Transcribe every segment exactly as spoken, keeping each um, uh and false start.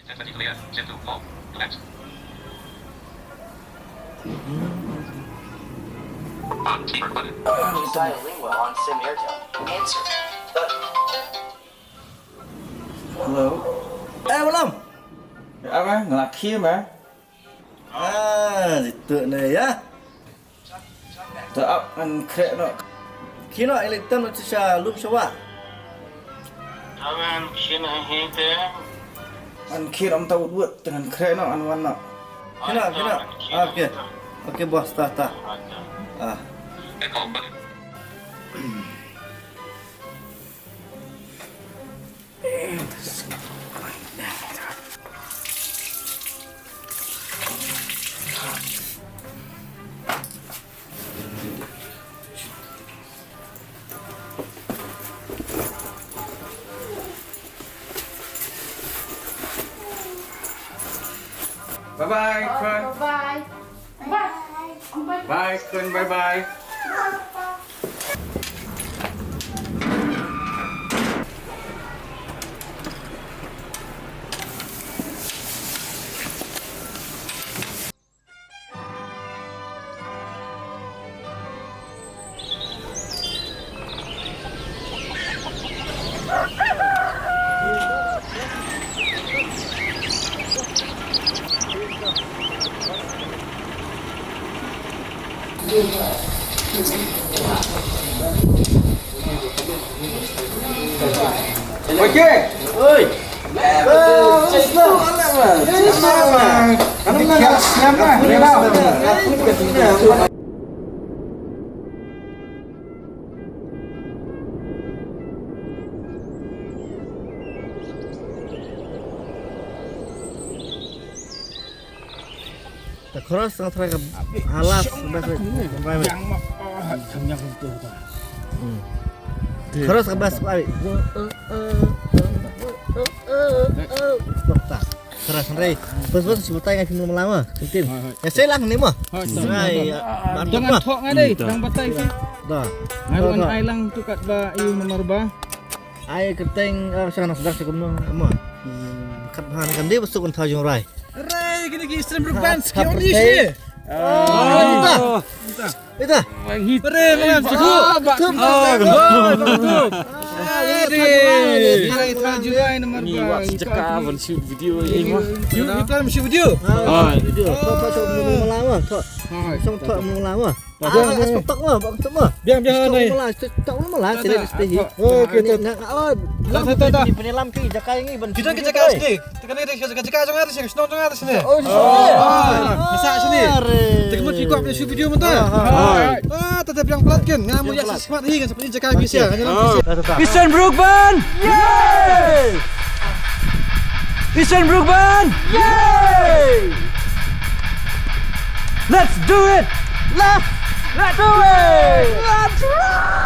Ten twenty clear. Zip to home. Left. On speaker button. Josiah Lingwell on Sim Airtel. Answer. Button. Hello. Eh, Malam. Apa? Ngelak him, eh? Ah, itu nih ya. Te ap ngan khreh noh. Khie noh, ïa leit tem noh sha lum sha wah. Te ngan khie noh hi te. Ngan khie noh mynta wut wut te ngan khreh noh, ngan wan noh. Khie noh, khie noh. Ah, okay. Okay, boss, ta, ta. Ah. Bye bye, Khun. Bye bye. Bye. Bye, Khun. Bye bye. Te cross tang trai ka halas. Cross ka bas bai. Cross nrai. Bas bas si batai ngai film lama. Tim. Ya saya lang ni mah. Ngai. Jangan thok ngai dei, tang batai si. Dah. Ngai ruan ai lang tu kat ba iu nomor ba. Ai kyrteng, eh, sha na sdang sha kumno, mo. Kat bha ne kan dei ba suk kan thaw jong rai. Rai kine ki Eastern Brook Band, ki ong ni shi. Oh, ita. Ita. Rai, mangan suk. Rai, rai, rai, rai, nomor ba. Ni wak jaka ban shoot video ni mo. You, you plan shoot video? Ah, video. Thok, thok, thok, nomor lama, thok. Song thok, nomor lama. Biang, biang, nai. Okay, tak, tak, tak. Kita ke jaka sini. Tekan jaka jaka jaka jong ada sini, shnong jong ada sini. Oh, di sini. Masa sini. Tekan mesti kuat shoot video mentah. Ah, tetap yang pelat kan. Ngan mau ya semat hi kan seperti jaka bisa. Eastern Brook Band. Yay! Eastern Brook Band. Yay! Let's do it! Let's, let's do it! Let's rock!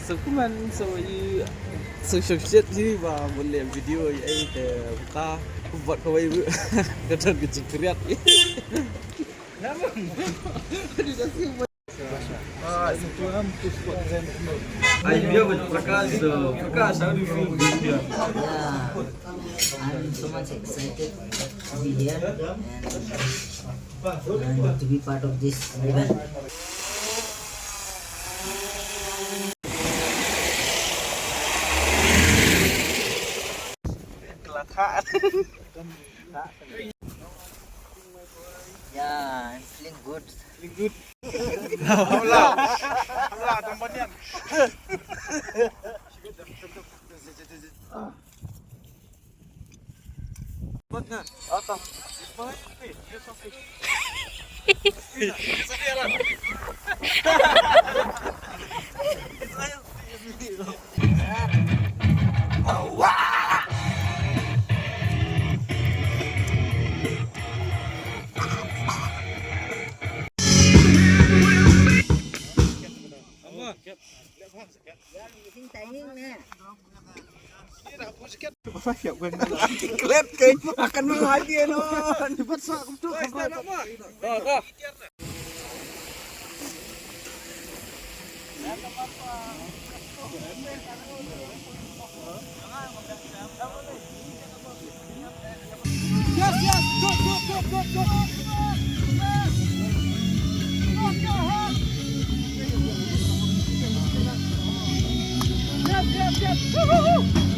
So, kumne, so, i, so, shong shet hi ba, bun leh video, i, te, ka, bad kawei, ka don ka jingkriat. I here with Prakash. Uh, Prakash, how do you feel being here? Yeah, I'm so much excited to be here and, and to be part of this event. Yeah, I'm feeling good. Feeling good. Hamla. Hamla, tambah nian. Klet ke akan mengaji no. Yes, yes, good, good, good, good, good. Yes, yes, yes. Woo, woo, woo.